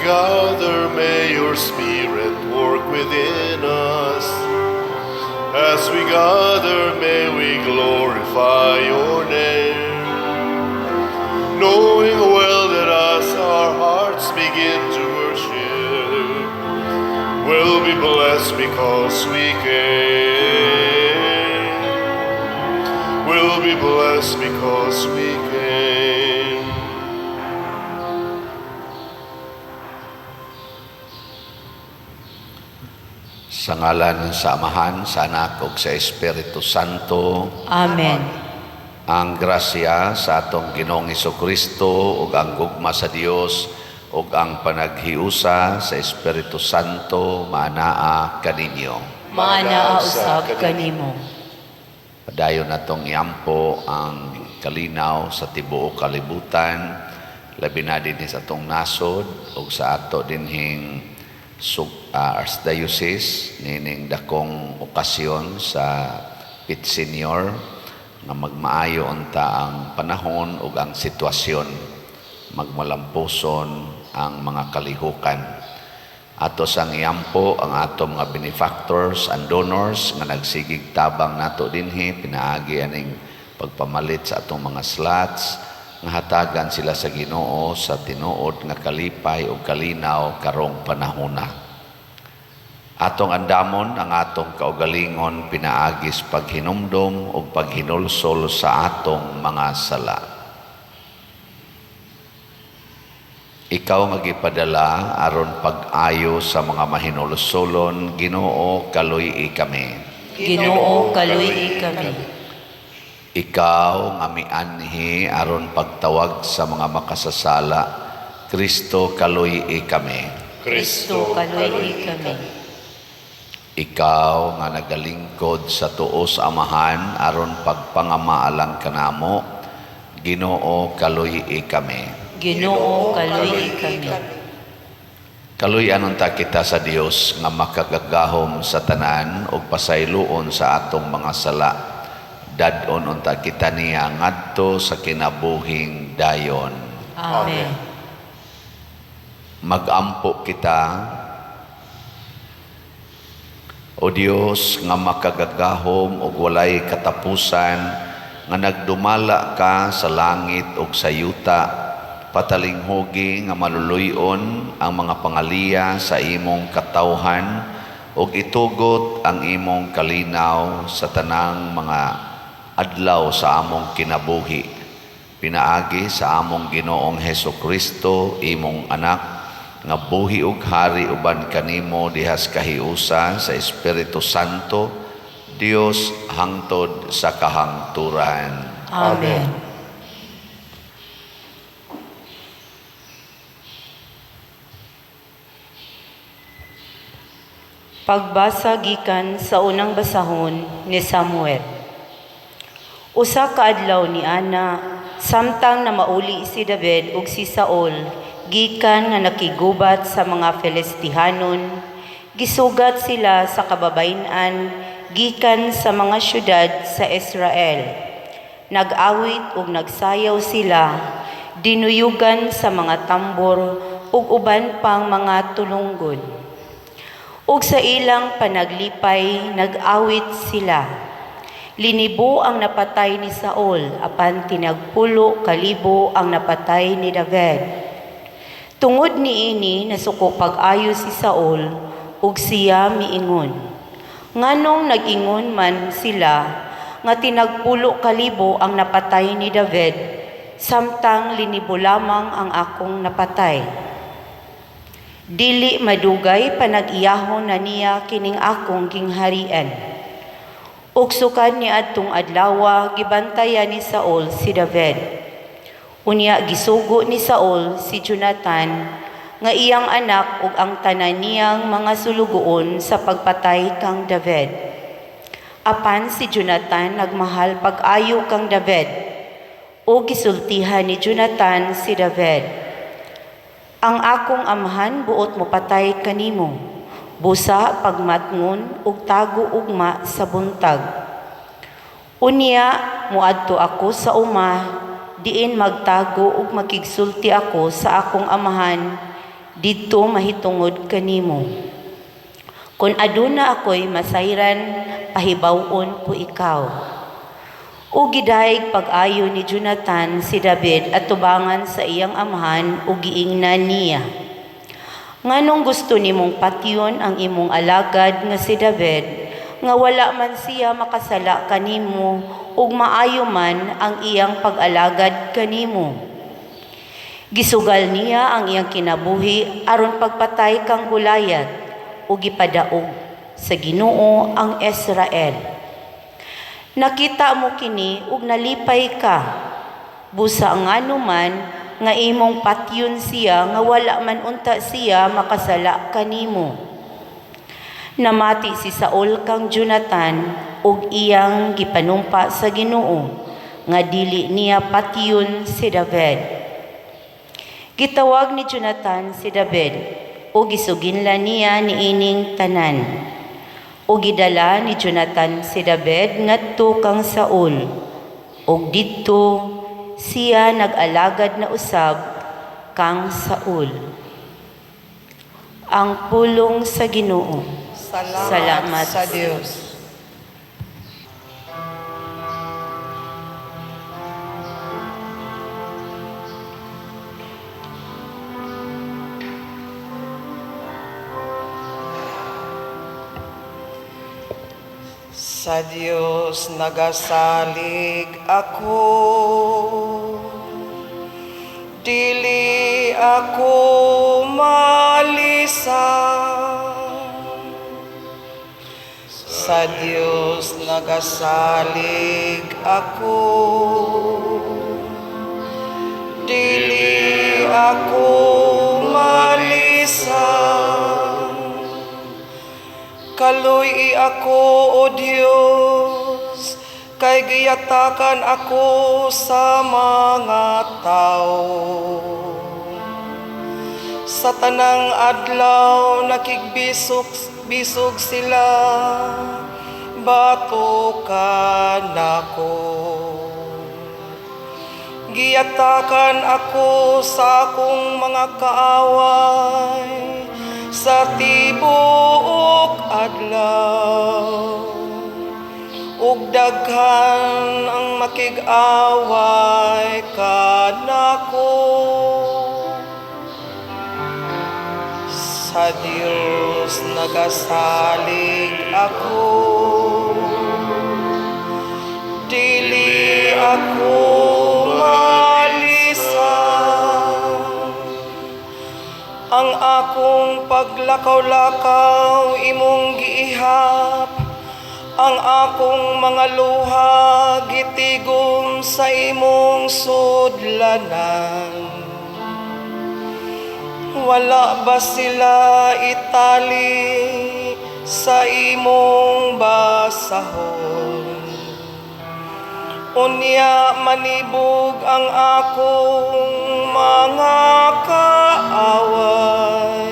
gather, may your Spirit work within us. As we gather, may we glorify your name. Knowing well that as our hearts begin to worship, we'll be blessed because we came. We'll be blessed because we came. Sa ngalan sa Amahan, sa Anak ug sa Espiritu Santo. Amen. Ang grasya sa atong Ginoong Kristo ug ang gugma sa Dios ug ang panaghiusa sa Espiritu Santo maanaa kaninyo. Maanaa usab kanimo. Padayon natong iampo ang kalinaw sa tibuok kalibutan, labi na dinhi sa atong nasod ug sa ato dinhing Archdiocese nining dakong okasyon sa Pit Senior nga magmaayo unta ang panahon ug ang sitwasyon, magmalampuson ang mga kalihukan. Ato sang iampo ang ato mga benefactors and donors nga nagsigig tabang nato dinhi pinaagi aning pagpamalit sa atong mga slots, nga hatagan sila sa Ginoo sa tinuod nga kalipay ug kalinaw karong panahona. Atong andamon ang atong kaugalingon pinaagi sa paghinumdom ug paghinulsol sa atong mga sala. Ikaw nga gipadala aron pag-ayo sa mga mahinulsolon, Ginoo, kaluy-i kami. Ginoo, kaluy-i kami. Ikaw nga mianhi aron pagtawag sa mga makasasala, Kristo, kaluy-i kami. Kristo, kaluy-i kami. Ikaw nga nagalingkod sa tuo sa Amahan aron pagpangamaalang kanamo, Ginoo, kaluy-i kami. Ginoo, kaluy-i kami. Kaluy-an unta kita sa Dios nga makagagahom sa tanan ug pasayloon sa atong mga sala. Dad-on unta kita niya ngadto sa kinabuhing dayon. Amen. Magampo kita. O Dios nga makagagahom ug walay katapusan, nga nagdumala ka sa langit ug sa yuta, patalinghugi nga maluluy-on ang mga pangaliya sa imong katawhan ug itugot ang imong kalinaw sa tanang mga adlaw sa among kinabuhi. Pinaagi sa among Ginoong Heso Kristo, imong anak, nga buhi ug hari uban kanimo dihas kahiusa sa Espiritu Santo, Dios hangtod sa kahangturan. Amen. Pagbasa gikan sa unang basahon ni Samuel. Usa ka adlaw ni ana, samtang namauli si David ug si Saul gikan nga nakigubat sa mga Filistihanon, gisugat sila sa kababayen-an gikan sa mga syudad sa Israel. Nag-awit ug nagsayaw sila, dinuyugan sa mga tambor ug uban pang mga tulunggon. Ug sa ilang panaglipay nag-awit sila. Linibo ang napatay ni Saul, apan tinagpulo kalibo ang napatay ni David. Tungod niini nasuko pag-ayo si Saul ug siya miingon. Nganong nag-ingon man sila nga tinagpulo kalibo ang napatay ni David, samtang linibo lamang ang akong napatay. Dili madugay panag-iyahon na niya kining akong gingharian. Ug sukad ni adtong adlawa gibantayan ni Saul si David. Unya gisugo ni Saul si Jonathan nga iyang anak ug ang tanan niyang mga sulugoon sa pagpatay kang David. Apan si Jonathan nagmahal pag-ayo kang David, ug gisultihan ni Jonathan si David. Ang akong amahan buot mo patay kanimo, busa pagmatngon ug tago ugma sa buntag. Unya moadto ako sa uma, diin magtago ug makigsulti ako sa akong amahan Didto mahitungod kanimo. Kon aduna ako'y masayran, pahibaw-on ko ikaw." Ug gidayeg pag-ayo ni Jonathan si David atubangan sa iyang amahan ug giingnan niya, "Nganong gusto nimong patyon ang imong alagad nga si David, nga wala man siya makasala kanimo ug maayo man ang iyang pag-alagad kanimo? Gisugal niya ang iyang kinabuhi aron pagpatay kang Goliat ug gipadaog sa Ginoo ang Israel. Nakita mo kini ug nalipay ka. Busa ngano man nga imong patyon siya nga wala man unta siya makasala kanimo?" Namati si Saul kang Jonathan ug iyang gipanumpa sa Ginoo nga dili niya patyon si David. Gitawag ni Jonathan si David ug gisuginlan niya niining tanan. Ug gidala ni Jonathan si David ngadto kang Saul ug didto siya nag-alagad na usab kang Saul. Ang pulong sa Ginoo. Salamat, Salamat sa Diyos. Sa Diyos nagasalig ako. Dili ako malisa. Sa Diyos nagasalig ako. Dili ako malisa. Kaluy-i ako, O Diyos, kay giyatakan ako sa mga tao. Sa tanang adlaw nakigbisog bisog sila, batukan ako. Giyatakan ako sa akong mga kaaway sa tibuok adlaw. Ug daghan ang makig-away kanako. Sa Dios nagasalig ako. Dili ako malisa. Ang akong paglakaw-lakaw imong giihap, ang akong mga luha gitigom sa imong sudlanan. Wala ba sila itali sa imong basahon? Unya manibog ang akong mga kaaway.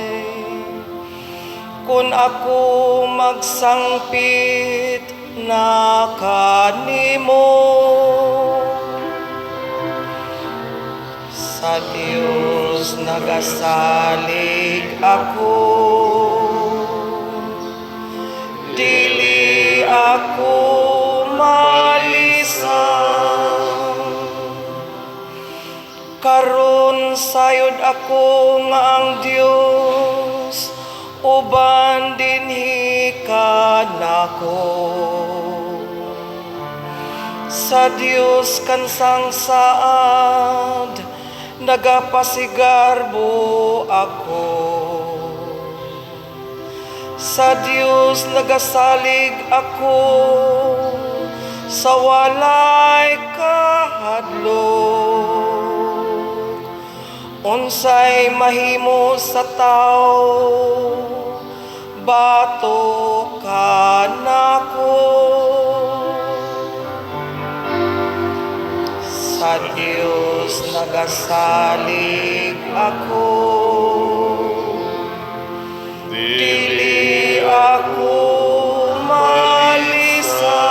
Kung ako magsangpit na kanimo, sa Diyos nagasalig ako. Dili ako malisa. Karon sayod ako nga ang Dios uban dinhi kanako. Sa Dios kansang saad nagapasigarbo ako. Sa Dios nagasalig ako sa walay kahadlok. Unsay mahimo sa tao, bato kanako. Sa Dios nagasalig ako. Dili ako malisa.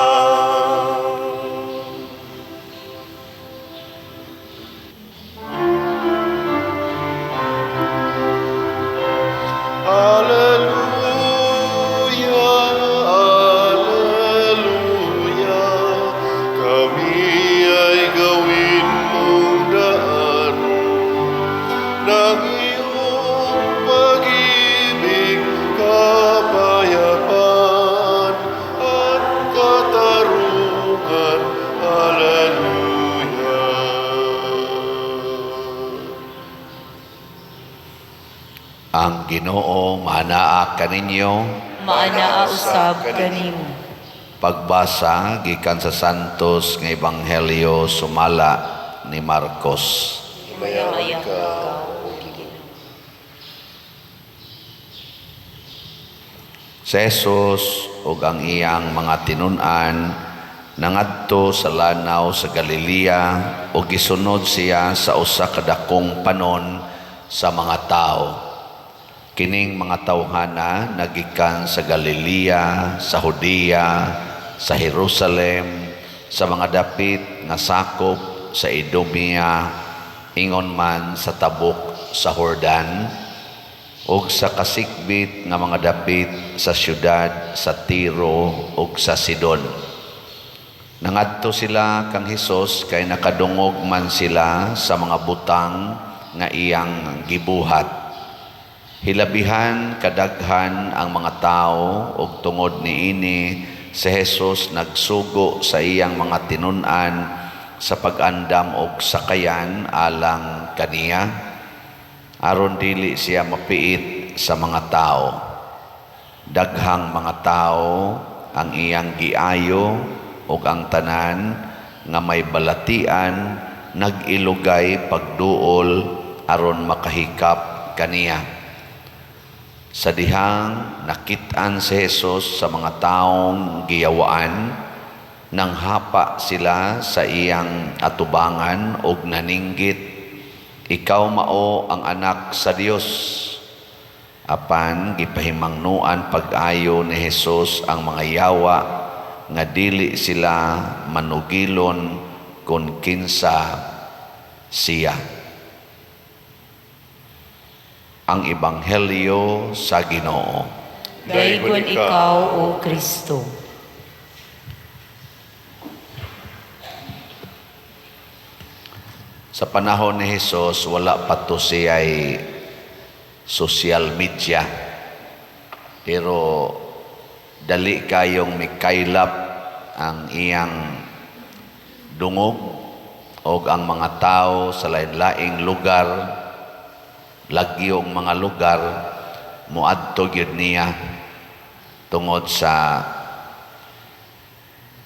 Ginoo maanaa kaninyo. Maanaa usab kanimo. Pagbasa gikan sa Santos nga Ebanghelyo sumala ni Marcos. Himayaon ka, O Ginoo. Si Jesus ug ang iyang mga tinun-an nangadto sa lanaw sa Galilea ug gisunod siya sa usa ka dakong panon sa mga tawo. Kining mga tawhana nagikan sa Galilea, sa Judea, sa Jerusalem, sa mga dapit nga sakop sa Idumea, ingon man sa tabok sa Jordan, ug sa kasikbit nga mga dapit sa syudad sa Tiro ug sa Sidon. Nangadto sila kang Hesus kay nakadungog man sila sa mga butang nga iyang gibuhat. Hilabihan kadaghan ang mga tao ug tungod niini si Jesus nagsugo sa iyang mga tinun-an sa pag-andam og sakayan alang kaniya aron dili siya mapiit sa mga tao. Daghang mga tao ang iyang giayo ug ang tanan nga may balatian nag-ilugay pagduol aron makahikap kaniya. Sa dihang nakit-an si Jesus sa mga taong giyawaan, nanghapa sila sa iyang atubangan ug naninggit, "Ikaw mao ang anak sa Dios." Apan gipahimangnuan pag-ayo ni Jesus ang mga yawa nga dili sila manugilon kung kinsa siya. Ang Ebanghelyo sa Ginoo. Daygon ikaw, O Kristo. Sa panahon ni Jesus, wala pa to siya'y social media. Pero dali kayong mikaylap ang iyang dungog o ang mga tao sa lain-laing lugar, lagyong mga lugar, muadto gyud niya tungod sa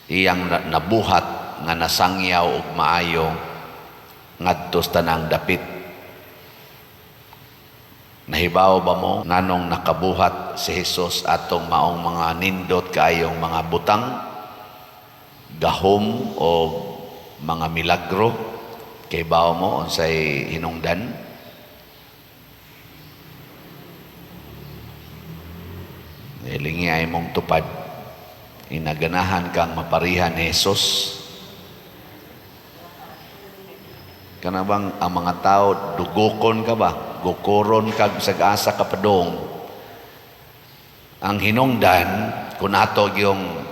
iyang nabuhat nga nasangyaw og maayo ngadto sa tanang dapit. Nahibaw ba mo nganong nakabuhat si Jesus atong maong mga nindot kaayong mga butang, gahom o mga milagro? Kay bawo mo unsay hinungdan? Hilingi ay mong tupad. Inaganahan kang maparihan ni Jesus. Kana bang ang mga tao dugokon ka ba? Gukoron ka bisag asa ka padung. Ang hinungdan kung ato yung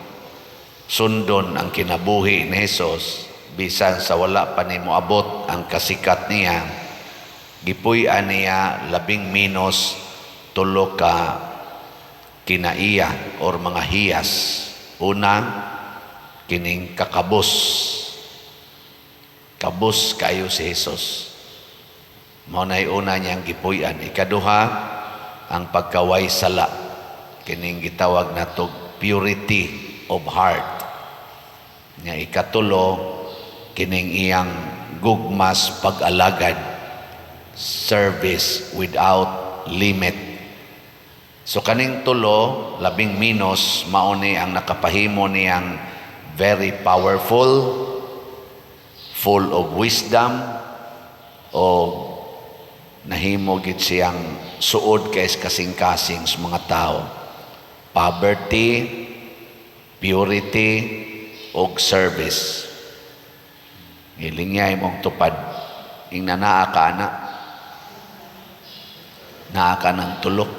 sundon ang kinabuhi ni Jesus bisan sa wala pa nimo abot ang kasikat niya, gipuy-an niya labing minos tulo ka kinaiya or mga hiyas. Una, kining kakabos. Kabos kayo si Jesus. Mao na'y una niyang gipuy-an. Ikaduha, ang pagkaway sala. Kining gitawag natog purity of heart. Nya ikatulo, kining iyang gugmas pag-alagad, service without limit. So kaning tulo, labing minos, mao ni ang nakapahimo niyang very powerful, full of wisdom, o nahimo gid siyang suod kay kasing-kasing sa mga tao. Poverty, purity, og service. Gilingyay mong tupad. Ingna naa ka ana. Naa ka ng tulok.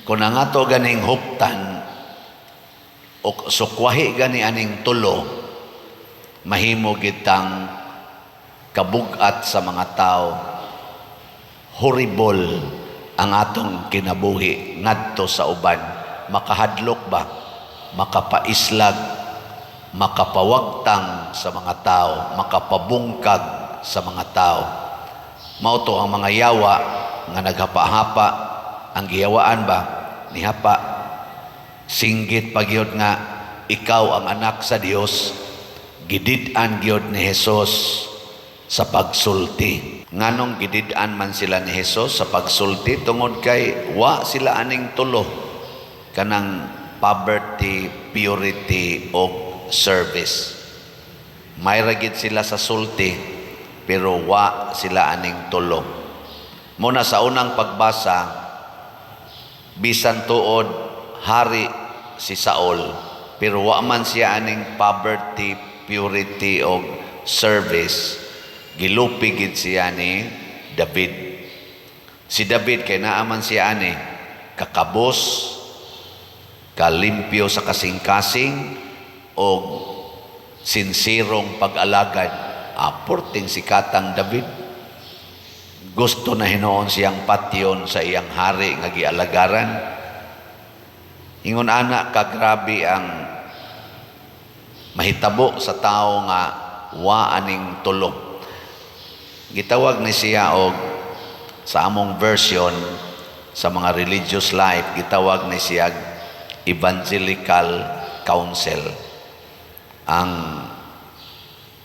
Kung ang ato ganing huptan o sukwahi gani aning tulo, mahimo gitang kabugat sa mga tao. Horrible ang atong kinabuhi ngadto sa uban. Makahadlok ba? Makapaislag, makapawagtang sa mga tao, makapabungkag sa mga tao. Mao to ang mga yawa, nga naghapa-hapa, ang gihawaan ba nihapa, singgit pa gyud nga ikaw ang anak sa Dios. Gidid-an gyud ni Jesus sa pagsulti. Nganong gidid-an man sila ni Jesus sa pagsulti? Tungod kay wa sila aning tulo, kanang poverty, purity o service. May ra gid sila sa sulti, pero wa sila aning tulo. Muna sa unang pagbasa, bisan tuod hari si Saul, pero wa man siya aning poverty, purity o service, gilupi gid siya ni David. Si David kay naa man siya ani kakabos, kalimpyo sa kasing-kasing o sinsirong pag-alagad. Aporting sikatang David. Gusto na hinuon siyang patyon sa iyang hari nga gialagaran. Ingon ana kagrabe ang mahitabo sa tao nga wa aning tulo. Gitawag ni siya og, sa among version sa mga religious life, gitawag ni siya evangelical counsel. Ang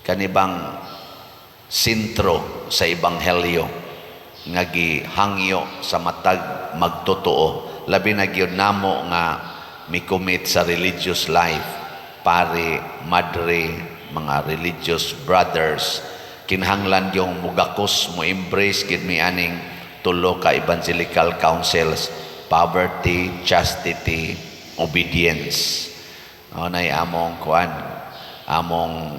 kanibang sentro sa ebanghelyo nga gihangyo sa matag magtotoo, labi na gyud namo nga mi-commit sa religious life, pare, madre, mga religious brothers, kinahanglan yung mugakos, mo embrace gid mi aning tulo ka evangelical counsels: poverty, chastity, obedience. O nay among kuan, among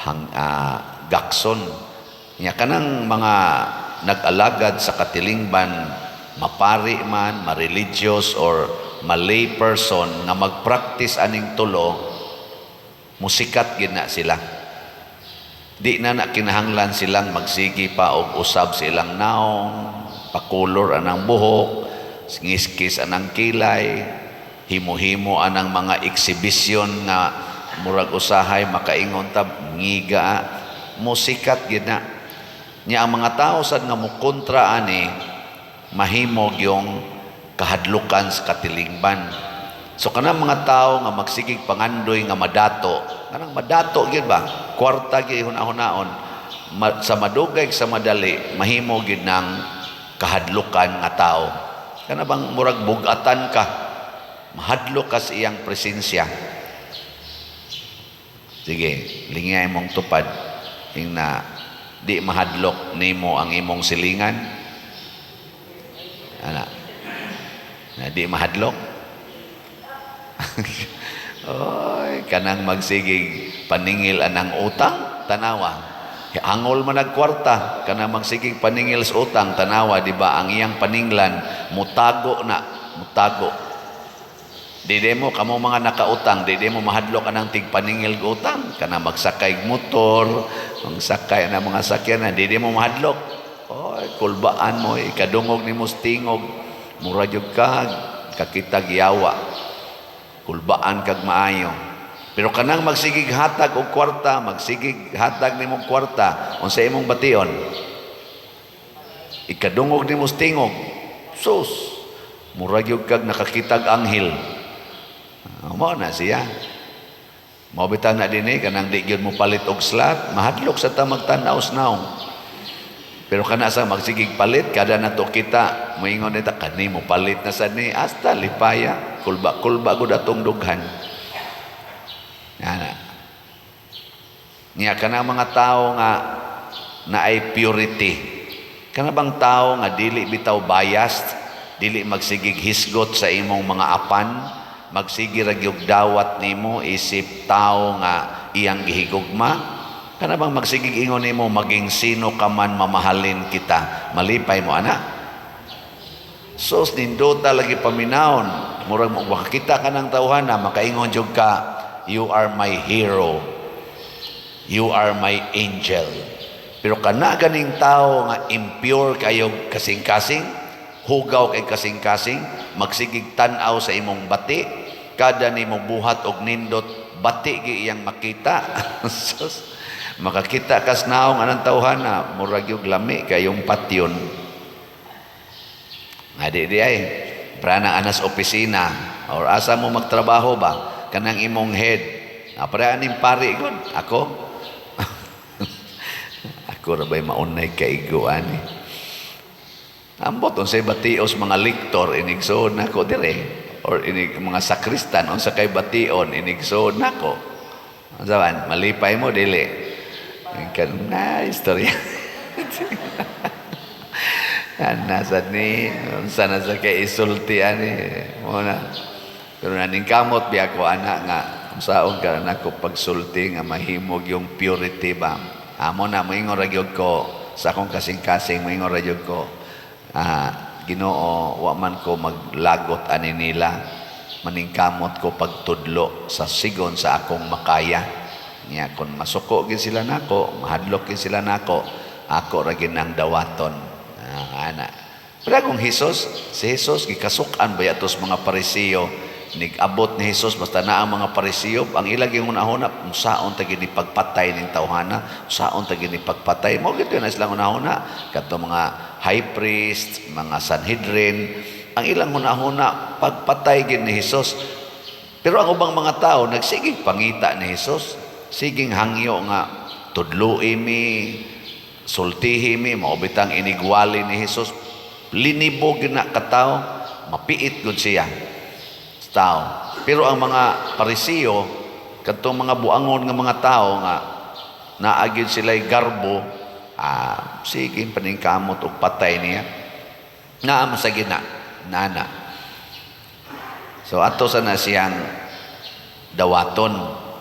hang, gakson nya kanang mga nag-alagad sa katilingban, mapari man, ma-religious or ma-lay person nga mag-practice aning tulo, musikat gid na sila. Di na na kinahanglan silang magsigi pa og usab sa ilang naong, pakulor anang buhok, ngiskis anang kilay, himo-himo anang mga exhibition nga murag usahay makaingon ta ngiga. Musikat gid na nya. Ang mga tao sad nga mokontra ani, mahimog yung kahadlukan sa katilingban. So kanang mga tao nga magsigig pangandoy nga madato, kanang madato gyud ba, kwarta gyud hunahunahon, sa madugay sa madali mahimo gyud ng kahadlukan nga tao. Kana bang murag bugatan ka, mahadlok ka sa iyang presensya. Sige, lingay imong tupad ing na di mahadlok nimo ang imong silingan ana na di mahadlok. Oy, kanang magsigig paningil anang utang, tanawa. Angol man nagkwarta, kanang magsigig paningil sa utang, tanawa, di ba, ang iyang paninglan, mutago na, mutago. Di mo, kamo mga nakautang, di mo mahadlok anang tigpaningil og utang. Kanang magsakay motor, magsakay na mga sakyanan, di mo mahadlok. Oy, kulbaan mo, ikadungog nimo tingog, mura jud ka, kakitag yawa. Kulbaan kag maayo. Pero kanang magsigig hatag og kwarta, magsigig hatag nimong kwarta, unsa imong bation? Ikadungog nimo tingog. Sus, mura gyud kag nakakitag anghel. Mao na siya. Mao bitaw na dinhi kanang di gyud mo palit og slot, mahadlok sa ta magtan-aw sa naong. Pero kana sa magsigig palit, kada nato kita, moingon nita kani mo palit na sa ni hasta lipaya, kulba-kulba gud atong dughan. Ana. Nya kana mga tao nga naay purity. Kana bang tao nga dili bitaw biased, dili magsigig hisgot sa imong mga apan, magsige ra gyud dawat nimo isip tao nga iyang gihigugma. Kana bang magsigig ingon nimo, maging sino ka man, mamahalin kita, malipay mo ana. Sus, nindota lagi paminawon, murag mo makakita ka ng tawhana, makaingon jud ka, "You are my hero, you are my angel." Pero kana ganing tao nga impure kayo kasing-kasing, hugaw kay kasing-kasing, magsigig tan-aw sa imong bati, kada nimo buhat og nindot, bati gi iyang makita. Sus, makakita kas naong anang tawhana, murag yung lami kayong patyon. Nga di di ay prana anas opisina or asa mo magtrabaho ba kanang imong head. Ah, para aning pari gud ako. Ako ra ba'y maunay kaigo ani. Ambot unsay batios mga liktor inigsoon nako dire or inig mga sakristan unsa kay bation inigsoon nako. Unsa man malipay mo dili? Kan na istorya. Ana sad ni unsa na sa kay isulti ani mo na. Pero naningkamot biya ko ana nga unsaon ka nako pagsulti nga mahimog yung purity ba. Amo na moingon ra gyud ko sa akong kasing-kasing, moingon ra gyud ko, Ginoo, wa man ko maglagot ani nila, maningkamot ko pagtudlo sa sigon sa akong makaya. Nya kon masuko gid sila nako, mahadlok gid sila nako, ako ra gid nang dawaton. Ana pero kung Hesus, si Hesus gikasuk-an ba atos mga Parisiyo. Nigabot ni Hesus basta na ang mga Parisiyo ang ilang hunahuna, unsaon ta gini pagpatay ning tawhana, unsaon ta gini pagpatay mo gid na silang hunahuna kadto mga high priest, mga Sanhedrin, ang ilang hunahuna pagpatay gid ni Hesus. Pero ang ubang mga tao nagsigig pangita ni Hesus, siging hangyo nga tudloi mi, sultihi mi, mao bitang inigwali ni Hesus. Linibog na katawo, mapiit gud siya tao. Pero ang mga Parisiyo, kadtong mga buangon nga mga tao nga naagid sila'y garbo, sige paningkamot og patay niya. Naa man sa gina, nana. So ato sa na siyang dawaton,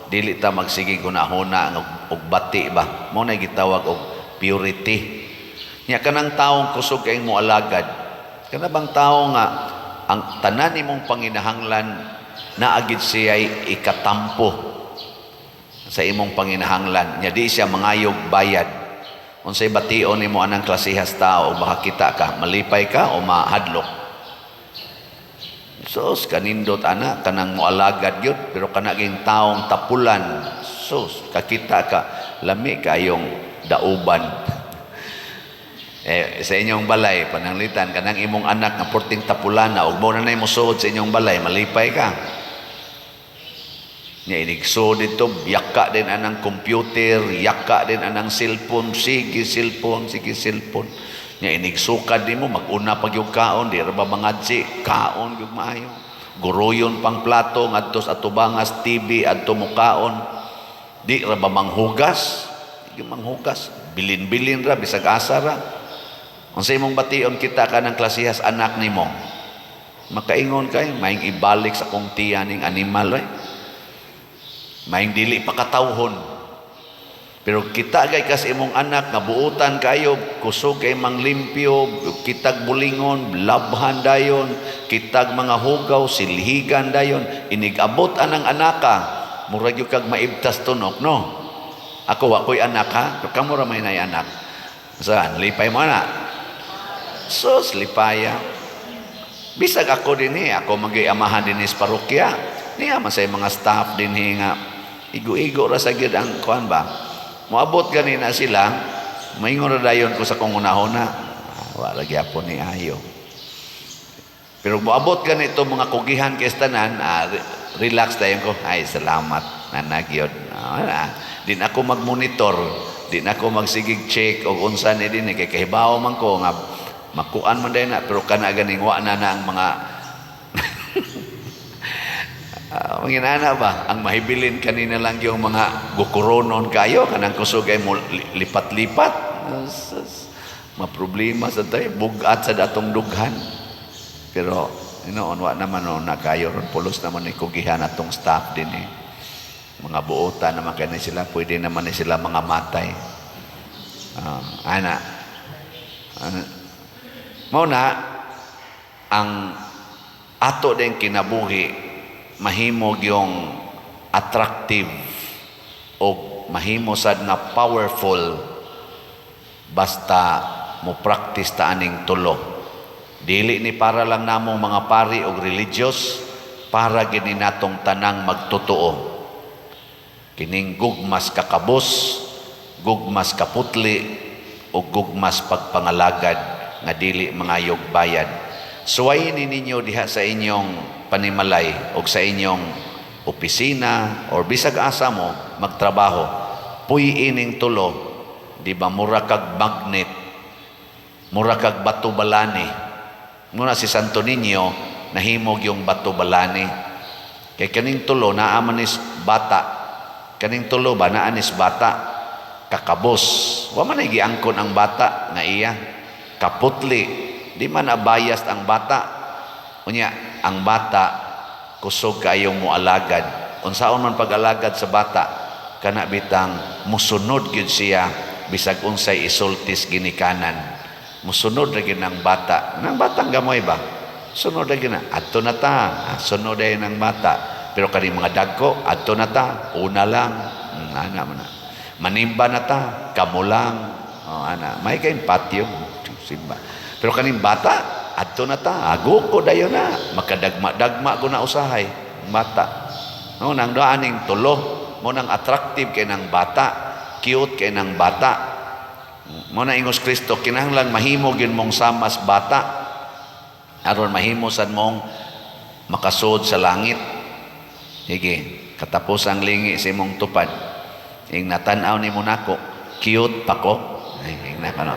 dili ta magsige hunahuna og bati ba. Mo na gitawag og purity. Nya kanang taong kusog kay mo alagad, kana bang tao nga ang tanan nimong panginahanglan naagid siya'y ikatampo sa imong panginahanglan. Nya di siya mangayog bayad. Unsay bation nimo anang klasehas tao o baka kita ka, malipay ka o mahadlok? Sus, kanindot ana kanang moalagad gyud, pero kana ging taong tapulan. Sus, kakita ka lami kayong dauban. Sa inyong balay pananglitan kanang imong anak nga porting tapulan na ug mo na nay mosuod sa inyong balay, malipay ka. Nya inigsuod dito, yaka din anang computer, yaka din anang cellphone, sige cellphone, sige cellphone. Nya inigsukad nimo maguna pag yung kaon, di ra ba mangadsi, kaon gyud maayo. Guruyon pang plato ngadto sa atubangas TV adto mo kaon. Di ra ba manghugas? Di manghugas, bilin-bilin ra bisag asa ra. Unsa imong bation kita ka ng klasihas anak nimo? Makaingon kay maing ibalik sa kong tiya ning animal oy. Maing dili pa katawhon. Pero kita gay kas imong anak nga buutan kayo, kusog kay manglimpyo, kitag bulingon, labhan dayon, kitag mga hugaw, silhigan dayon, inigabot anang anaka, murag gyud kag maibtas tunok, no? Ako wa ko'y anak ha, pero kamo ra may nay anak. Saan? Lipay mo na. Sus, lipaya. Bisag ako din eh, ako magiamahan din sa parokya. Niya man sa mga staff din eh, nga igo-igo ra sa gyud ang kuan ba. Moabot gani na sila, maingon ra dayon ko sa kong unahona. Wa ra gyapon ni ayo. Pero moabot gani ito mga kugihan kay tanan, relax dayon ko. Ay, salamat nanagyod. Din ako magmonitor, din ako magsigig check og unsa ni din eh, kay kahibaw man ko nga makuan man dayon na, pero kana ganing wa na na ang mga manginana ba ang mahibilin kanina lang yung mga gukuronon kayo kanang kusog ay mo lipat-lipat. Maproblema sa tayo bugat sa datong dughan. Pero inoon wa naman no, na kayo ron pulos naman ni kugihan atong staff din eh. Mga buotan naman kaya sila, pwede naman ni sila mga matay. Ana. Mao na ang ato din kinabuhi mahimog yung attractive o mahimo sad nga powerful basta mo practice ta aning tulo. Dili ni para lang namong mga pari og religious, para gini natong tanang magtotoo. Kining gugmas kakabos, gugmas kaputli, o gugmas pagpangalagad nga dili mangayog bayad. Suwayin ni ninyo diha sa inyong panimalay o sa inyong opisina or bisag asa mo magtrabaho. Puy ining tulo, di ba, mura kag magnet, mura kag bato balani. Muna si Santo Niño nahimog yung bato balani. Kay kaning tulo naa man is bata. Kaning tulo ba naa nis bata kakabos. Wa man ay giangkon ang bata nga iya. Kaputli, di man abayas ang bata. Unya, ang bata kusog kaayong moalagad. Unsaon man pag-alagad sa bata, kana bitang musunod gyud siya bisag unsay isultis ginikanan. Musunod ra gyud ang bata. Nang batang gamoy ba? Sunod ra gyud na. Adto na ta. Ah, sunod ay ng bata. Pero kani mga dagko, adto na ta. Una lang. Ana man na. Manimba na ta. Kamo lang. Oh, ana. May kayong patio. Simba. Pero kaning bata, adto na ta. Ago ko dayon na. Makadagma-dagma ko na usahay. Bata. No, nang daaning tulo, mo nang attractive kay nang bata, cute kay nang bata. Mo na ingos Kristo, kinahanglan mahimo gyud mong samas bata aron mahimo sad mong makasud sa langit. Sige, katapos ang lingi sa imong tupad. Ing natan-aw ni mo nako, cute pa ko. Ay, ing na no.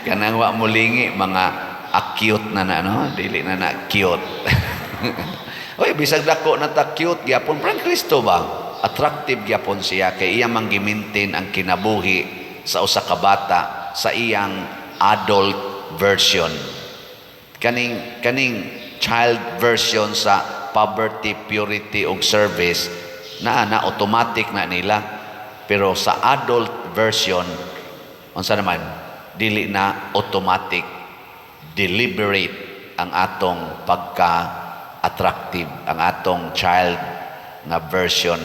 Kanang wa mo lingi mga acute na na no, dili na na cute. Oy, bisag dako na ta cute gyapon, parang Kristo ba? Attractive gyapon siya kay iya mang gi-maintain ang kinabuhi sa usa ka bata sa iyang adult version. Kaning child version sa poverty, purity ug service naa na automatic na nila. Pero sa adult version unsa naman, dili na automatic, deliberate ang atong pagka attractive, ang atong child nga version,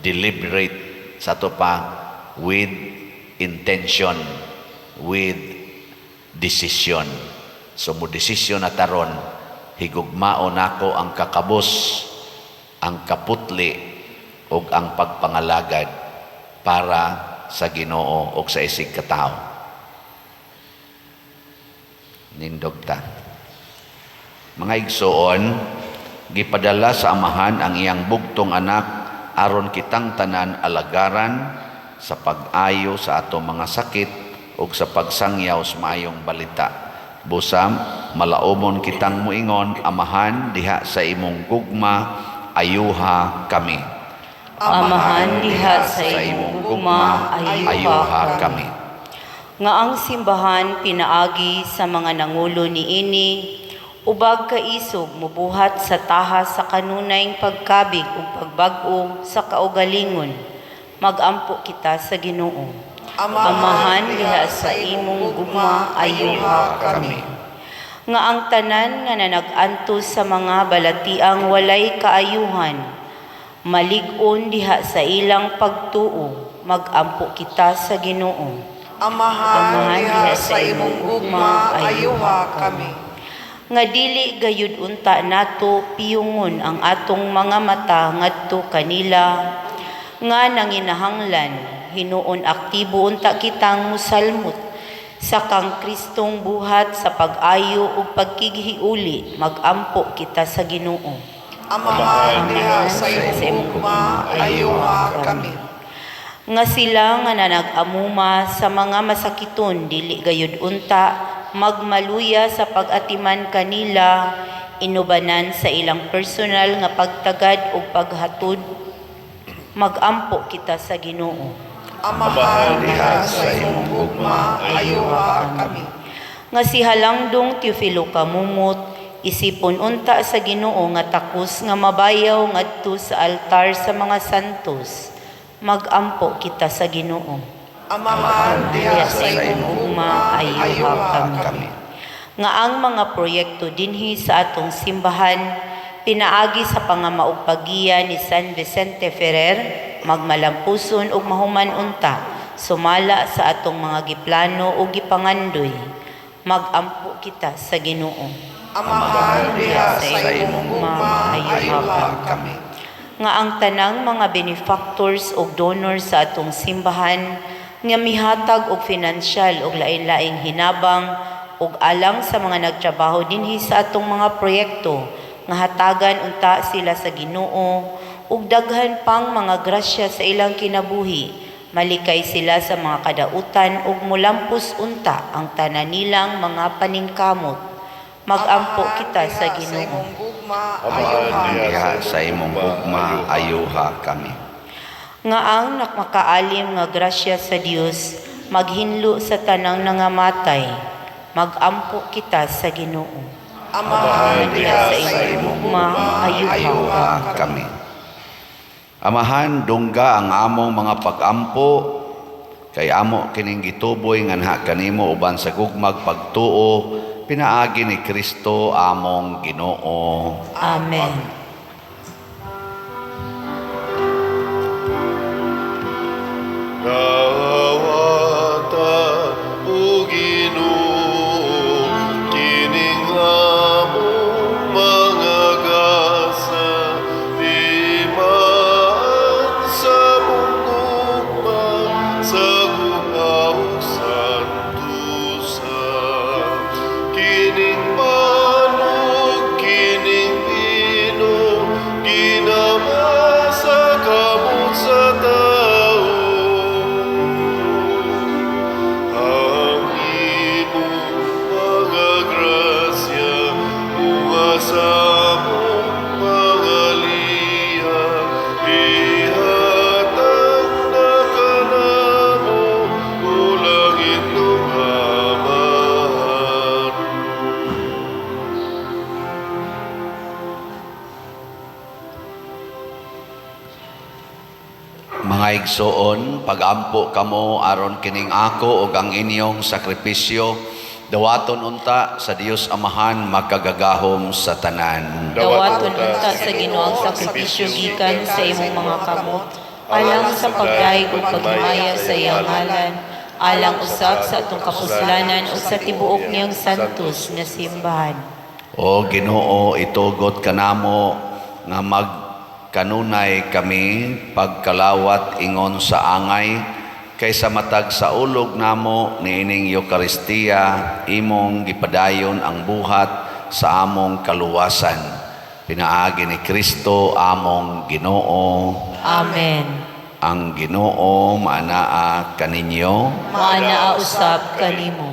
deliberate sa ato pa with intention, with decision. So mo desisyon na taron, higugmao nako ang kakabos, ang kaputli ug ang pagpangalagad para sa Ginoo ug sa isig katawo. Nindog ta. Mga igsoon, gipadala sa Amahan ang iyang bugtong anak aron kitang tanan alagaran sa pag-ayo sa atong mga sakit ug sa pagsangyaw sa maayong balita. Busam, malaumon kitang muingon, Amahan, diha sa imong gugma, ayuha kami. Amahan, diha sa imong gugma, ayuha kami. Nga ang simbahan pinaagi sa mga nangulo niini ubag kaisog mubuhat sa tahas sa kanunayng pagkabig ug pagbag-o sa kaugalingon. Magampo kita sa Ginoo. Amahan, diha sa imong gugma, ayuha kami. Nga ang tanan nga nanag-antos sa mga balatiang walay kaayuhan, malig-on diha sa ilang pagtuo, magampo kita sa Ginoo. Amahan, diha sa imong gugma, ayuha kami. Nga dili gayud unta nato piyungon ang atong mga mata ngadto kanila nga nanginahanglan, hinuon aktibo unta kitang musalmot sa kang Kristong buhat sa pag-ayo ug pagkighiuli, magampo kita sa Ginoo. Amahan, diha sa imong gugma, ayuha kami. Nga sila nga nanag-amuma sa mga masakiton dili gayud unta magmaluya sa pag-atiman kanila, inubanan sa ilang personal nga pagtagad ug paghatod, magampo kita sa Ginoo. Amahan, diha sa imong gugma, ayuha kami. Nga si Halangdong Teofilo Camomot isipon unta sa Ginoo nga takos nga mabayaw ngadto sa altar sa mga santos, magampo kita sa Ginoo. Amahan, diha sa imong gugma, ayuha kami. Nga ang mga proyekto dinhi sa atong simbahan pinaagi sa pangamaog paggiya ni San Vicente Ferrer magmalampuson ug mahuman unta sumala sa atong mga giplano ug gipangandoy, magampo kita sa Ginoo. Amahan, diha sa imong gugma, ayuha kami. Nga ang tanang mga benefactors ug donors sa atong simbahan nga mihatag og finansyal ug lain-laing hinabang ug alang sa mga nagtrabaho dinhi sa atong mga proyekto nga hatagan unta sila sa Ginoo ug daghan pang mga grasya sa ilang kinabuhi. Malikay sila sa mga kadautan ug mulampos unta ang tanan nilang mga paningkamot. Magampo Amahan kita sa diha Ginoo. Imong gugma, Amahan ayuha. Diha sa imong gugma, ayuha kami. Nga ang nakmakaalim nga grasya sa Dios maghinlo sa tanang nangamatay. Magampo kita sa Ginoo. Amahan Diha diha sa imong gugma, ayuha Ayuha kami. Amahan, dungga ang among mga pagampo, kay amo kining gituboy nganha kanimo uban sa gugmag pagtuo, pinaagi ni Kristo among Ginoo. Amen. Dawata o Ginoo, kining among mga gasa, timaan sa mong gugma, sa guha ug santusa. Kining panog, kining bino, ginama sa kamot sa tao. Ang imong mga grasya, bunga sa among mga liya, ihatag na kanamo, o langit ng Amahan. Mga igsoon, pagampo kamo aron kining ako ug ang inyong sakripisyo, dawaton unta sa Dios Amahan makagagahom sa tanan. Dawaton unta sa Ginoo ang sakripisyo gikan sa imong mga kamot, alang sa pagdayeg ug paghimaya sa iyang ngalan, alang usab sa atong kapuslanan ug sa tibuok niyang santos nga simbahan. O Ginoo, itugot kanamo nga magkanunay kami pagkalawat ingon sa angay kaysa matag sa ulog namo niining Eukaristiya imong gipadayon ang buhat sa among kaluwasan. Pinaagi ni Kristo among Ginoo. Amen. Ang Ginoo maanaa kaninyo, Maanaa usab kanimo.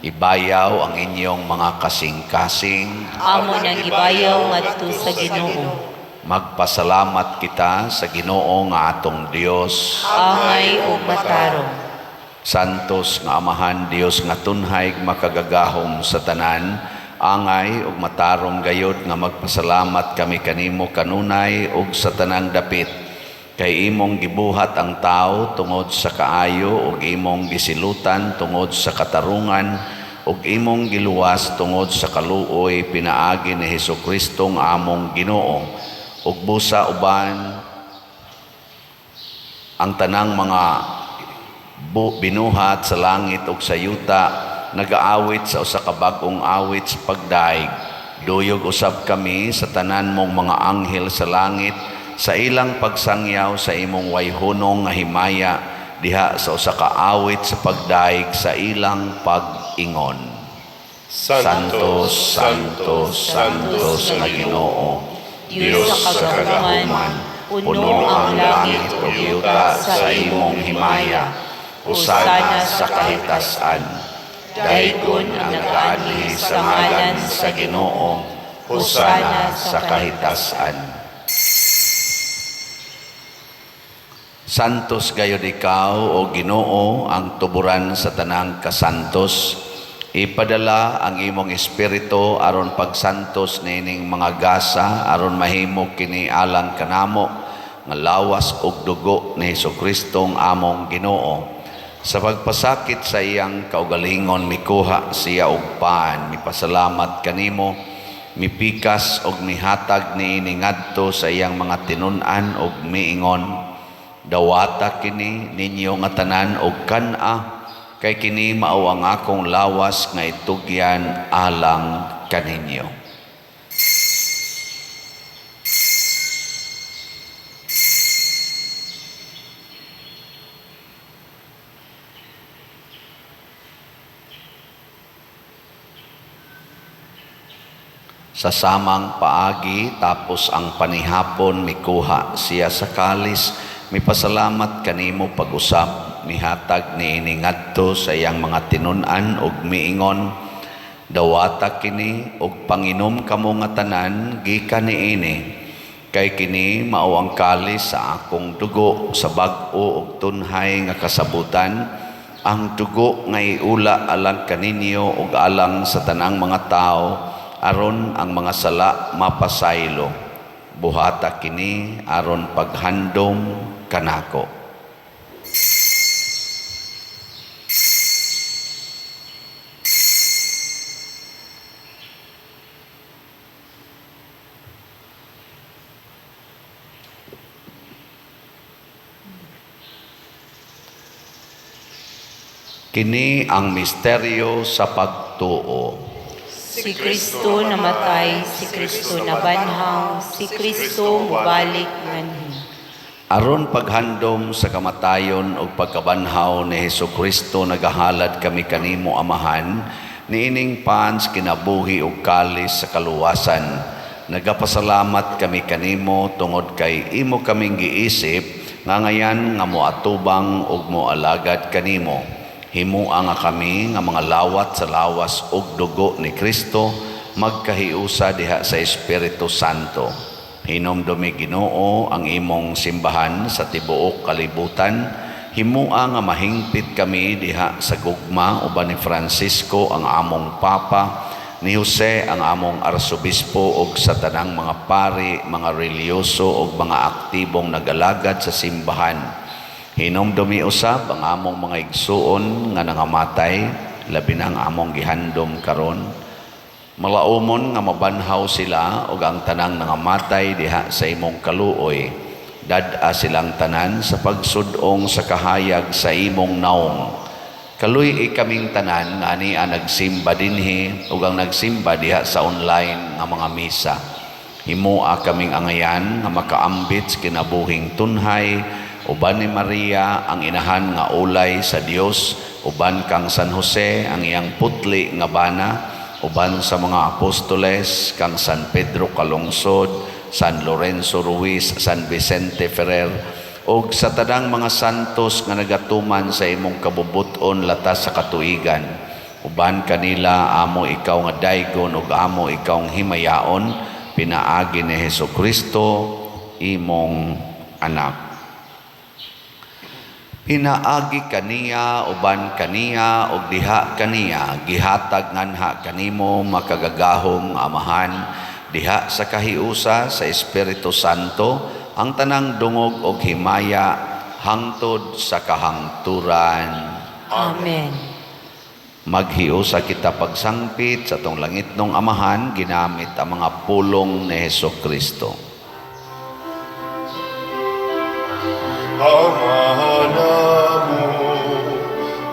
Ibayaw ang inyong mga kasing-kasing. Amo nang gibayaw ngadto sa Ginoo. Magpasalamat kita sa Ginoo nga atong Dios. Angay ug matarong. Santos nga Amahan Dios nga tunhay makagagahom sa tanan, angay ug matarong gayod nga magpasalamat kami kanimo kanunay ug sa tanang dapit. Kay imong gibuhat ang tao tungod sa kaayo ug imong gisilutan tungod sa katarungan ug imong giluwas tungod sa kaluoy pinaagi ni Hesukristo nga among Ginoo. Ug busa uban ang tanang mga binuhat sa langit ug sa yuta nagaawit sa usa ka bag-ong awit sa pagdaig. Duyog usab kami sa tanan mong mga anghel sa langit sa ilang pagsangyaw sa imong wayhunong nga himaya diha sa usa ka awit sa pagdaig sa ilang pag-ingon. Santo, Santo, Santos nga Ginoo, Dios sa kagahuman, puno ang langit ug yuta sa imong himaya. Hosana sa kahitasan. Daygon ang nagaanhi sa ngalan sa Ginoo. Hosana sa kahitasan. Santos gayod ikaw o Ginoo ang tuburan sa tanang kasantos. Ipadala ang imong espiritu aron pagsantos niining mga gasa aron mahimo kini alang kanamo nga lawas ug dugo ni Hesus-Kristong among Ginoo. Sa pagpasakit sa iyang kaugalingon mikuha siya og pan, mipasalamat kanimo, mipikas og mihatag niini ngadto sa iyang mga tinun-an og miingon: "Dawata kini ninyo nga tanan og kan-a, kay kini mao ang akong lawas nga itugyan alang kaninyo." Sa samang paagi, tapos ang panihapon, mikuha siya sa kalis, mipasalamat kanimo pag-usab, mihatag niini ngadto sa iyang mga tinun-an ug miingon, "Dawata kini ug panginom kamo nga tanan gikan niini, kay kini mao ang kalis sa akong dugo sa bag-o ug tunhay nga kasabutan, ang dugo nga iula alang kaninyo ug alang sa tanang mga tawo aron ang mga sala mapasaylo. Buhata kini aron paghandom kanako." Kini ang misteryo sa pagtuo. Si Kristo namatay, si Kristo nabanhaw, si Kristo mubalik nganhi. Aron paghandom sa kamatayon ug pagkabanhaw ni Hesus Kristo, nagahalad kami kanimo, Amahan, niining pans kinabuhi ug kalis sa kaluwasan. Nagapasalamat kami kanimo tungod kay imo kaming giisip nga ngayan nga moatubang ug moalagad kanimo. Himua nga kami nga mga lawat sa lawas ug dugo ni Kristo magkahiusa diha sa Espiritu Santo. Hinumdumi, Ginoo, ang imong simbahan sa tibuok kalibutan. Himua nga mahingpit kami diha sa gugma uban ni Francisco ang among Papa, ni Jose ang among Arsobispo ug sa tanang mga pari, mga relihiyoso ug mga aktibong nagalagad sa simbahan. Hinumdumi usab ang among mga igsuon nga nangamatay, labi na ang among gihandom karon. Malaumon nga mabanhaw sila ug ang tanang nangamatay diha sa imong kaluoy. Dad-a silang tanan sa pagsud-ong sa kahayag sa imong naong. Kaluy-i kaming tanan nga ania nagsimba dinhi ug ang nagsimba diha sa online nga mga misa. Himua kaming angayan nga makaambit sa kinabuhing tunhay uban ni Maria ang inahan nga ulay sa Dios, uban kang San Jose ang iyang putli nga bana, uban sa mga apostoles kang San Pedro Calungsod, San Lorenzo Ruiz, San Vicente Ferrer ug sa tanang mga santos nga nagatuman sa imong kabubut-on latas sa katuigan. Uban kanila amo ikaw nga daygon ug amo ikaw himayaon pinaagi ni Hesus Kristo imong anak. Pinaagi kaniya, uban kaniya ug diha kaniya, gihatag nganha kanimo, makagagahom Amahan, diha sa kahiusa sa Espiritu Santo, ang tanang dungog og himaya hangtod sa kahangturan. Amen. Maghiusa kita pagsangpit sa atong langitnong Amahan ginamit ang mga pulong ni Hesus Kristo. Ama namo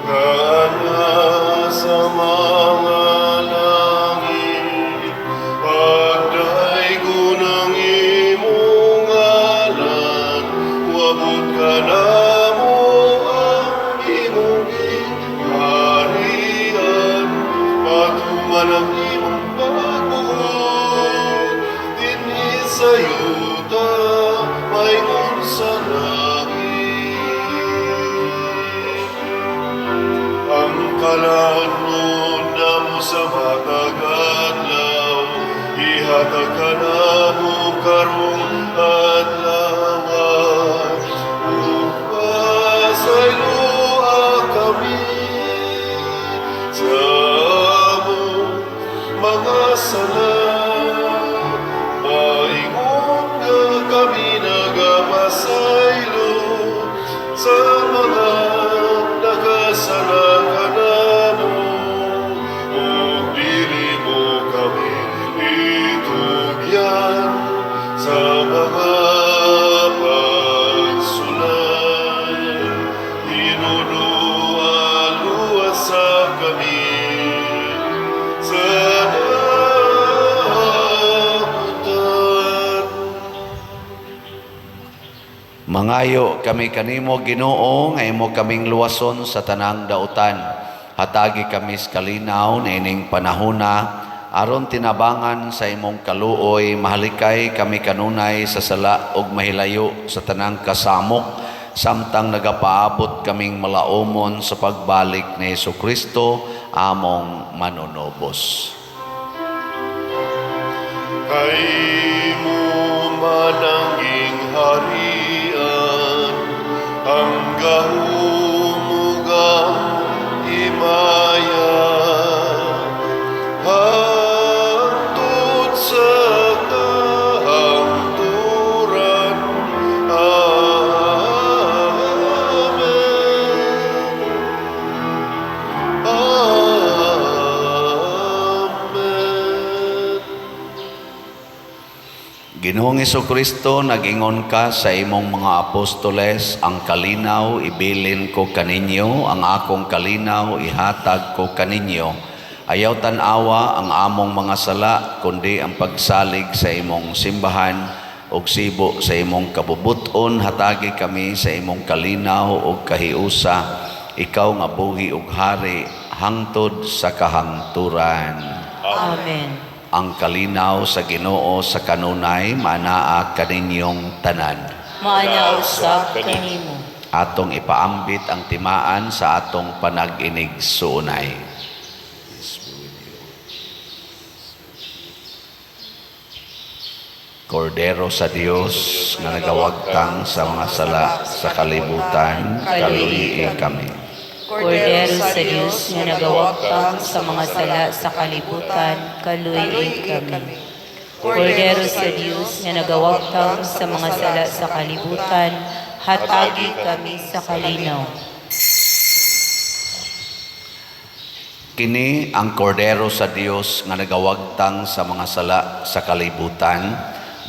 nga nasa mga langit, pagdaygon ang imong ngalan, moabot kanamo ang imong gingharian, matuman ang imong pagbuot, dinhi sa yuta, maingon sa langit. Ang kalahanon namo sa matag adlaw, ihatag kanamo karong adlaw, ug pasayloa kami sa among mga sala, maingon nga kami nagapasaylo sa mga nakasala kanamo, ug dili mo kami itugyan sa mga pagsulay. Hinunua luwasa kami sa dautan. Mangayo kami kanimo, Ginoo, nga imo kaming luwason sa tanang dautan. Hatagi kami sa kalinaw niining panahona Aron tinabangan sa imong kaluoy, mahalikay kami kanunay sa sala ug mahilayo sa tanang kasamok, samtang nagapaabot kaming malaumon sa pagbalik ni Hesus Kristo, among manunubos. Kay imo man ang gingharian, ang gahom ug ang himaya, hangtod sa kahangturan. Amen. Amen. Ginoong Kristo, nag-ingon ka sa imong mga apostoles, "Ang kalinaw ibilin ko kaninyo, ang akong kalinaw ihatag ko kaninyo. Ayaw tan-awa ang among mga sala, kundi ang pagsalig sa imong simbahan, ug sibo sa imong kabubuton, hatagi kami sa imong kalinaw ug kahiusa, ikaw nga buhi ug hari hangtod sa kahangturan." Amen. Ang kalinaw sa Ginoo sa kanunay maanaa kaninyong tanan. Maana usab kanimo. Atong ipaambit ang timaan sa atong panag-inigsuonay. Peace be with you. Kordero sa Dios nga nagawagtang sa mga sala sa kalibutan, kaluyi kami. Kordero sa Dios nga nagawagtang sa mga sala sa kalibutan, kaluyi kami. Kordero sa Dios nga nagawagtang sa mga sala sa kalibutan, hatagi kami sa kalinaw. Kini ang kordero sa Dios nga nagawagtang sa mga sala sa kalibutan.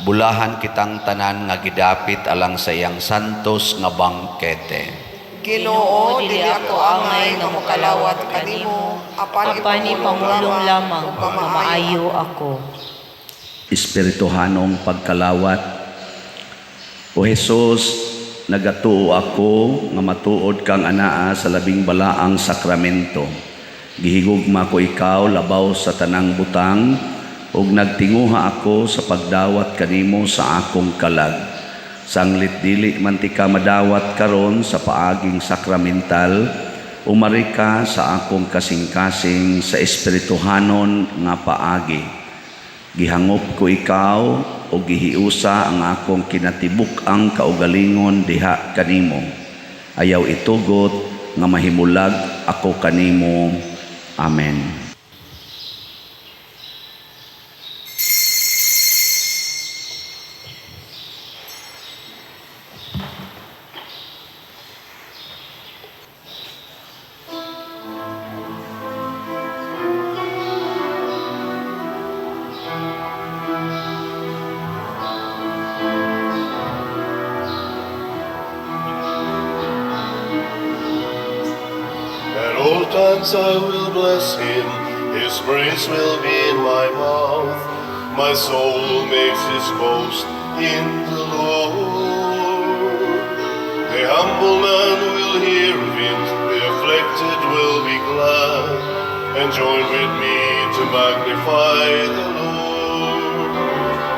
Bulahan kitang tanan nga gidapit alang sa iyang santos nga bangkete. Ginoo, dili ako angay nga mokalawat kanimo, apan Apan ipamulong lamang ug nga maayo ako. Espirituhanong pagkalawat. O Jesus, nagatuo ako nga matuod kang anaa sa labing balaang sakramento. Gihigugma ko ikaw labaw sa tanang butang ug nagtinguha ako sa pagdawat kanimo sa akong kalag. Sanglit dili man tika madawat karon sa paaging sakramental, umari ka sa akong kasing-kasing sa espirituhanon nga paagi. Gihangop ko ikaw o gihiusa ang akong kinatibuk-ang kaugalingon diha kanimo. Ayaw itugot nga mahimulag ako kanimo. Amen. At all times I will bless him, his praise will be in my mouth. My soul makes its boast in the Lord. The humble man will hear of it, the afflicted will be glad, and join with me to magnify the Lord.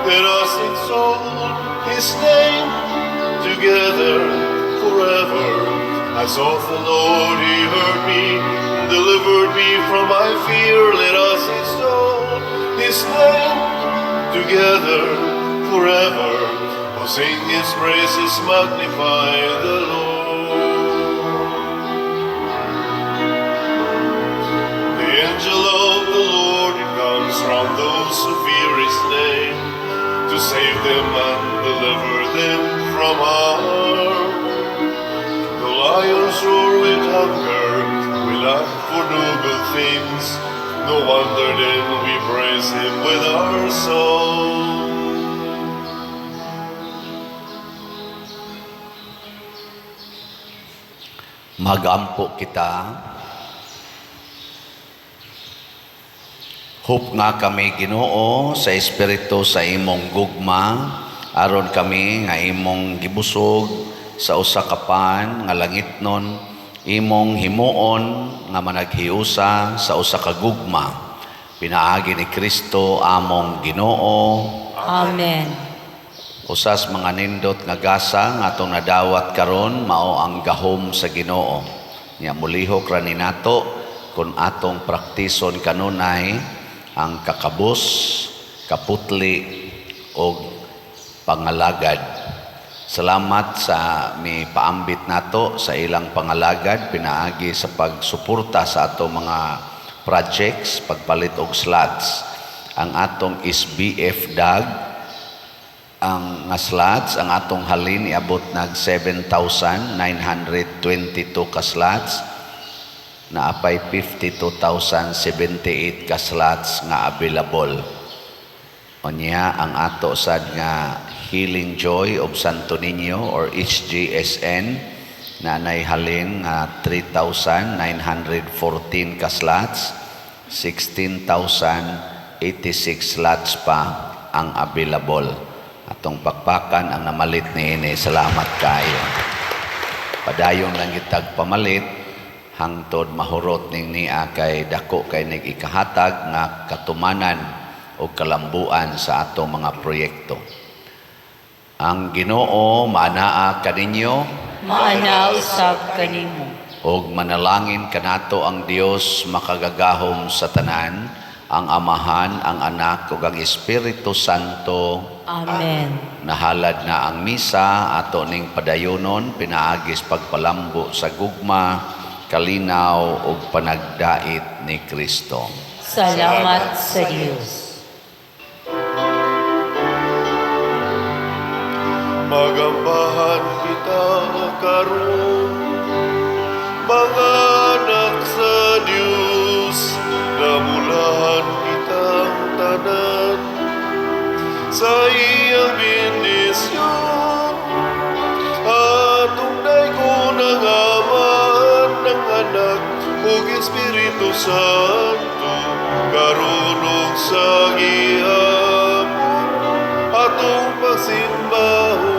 Let us exalt his name together forever. I sought the Lord, he heard me, delivered me from my fear. Let us exalt his name together forever. Oh, sing his praises, magnify the Lord. The angel of the Lord comes round those who fear his name, to save them and deliver them from harm. The lions roar with hunger, we lack for no good things. No wonder then we praise him with our song. Magampo kita. Hupnga kami, Ginoo, sa espiritu sa imong gugma, aron kami nga imong gibusog sa usa ka pan nga langitnon, imong himuon nga managhiusa sa usa ka gugma. Pinaagi ni Kristo among Ginoo. Amen. Usas mga nindot nga gasa nga atong nadawat karon mao ang gahom sa Ginoo. Nya mulihok ra ni nato kung atong praktison kanunay ang kakabus, kaputli og pangalagad. Salamat sa mi paambit nato sa ilang pangalagad pinaagi sa pagsuporta sa ato mga projects, pagpalit og slots. Ang atong SBF DAG ang nga slots, ang atong halin iabot nag 7,922 ka slots, naapay 52,078 ka slots nga available. Unya ang ato sad nga Healing Joy of Santo Niño or HJSN na nay halin nga 3,914 ka slots, 16,086 slots pa ang available. Atong pakpakan ang namalit niini. Salamat kayo. Padayon lang kitag pamalit hangtod mahurot ning niya kay dako kay nig ikahatag nga katumanan o kalambuan sa atong mga proyekto. Ang Ginoo maanaa kaninyo. Maana usab kanimo. Og manalangin kanato ang Dios makagagahom sa tanan, ang Amahan, ang Anak ug ang Espiritu Santo. Amen. Nahalad na ang misa, ato ning padayonon pinaagis pagpalambo sa gugma, kalinaw ug panagdait ni Kristo. Salamat sa Dios. Magambahan kita karon, mga anak sa Dios, namulahan kitang tanan sa iyang bendisyon. Atong daygon ang Amahan, ang Anak ug Espiritu Santo, karon ug sa gihapon, atong pagsimbahon.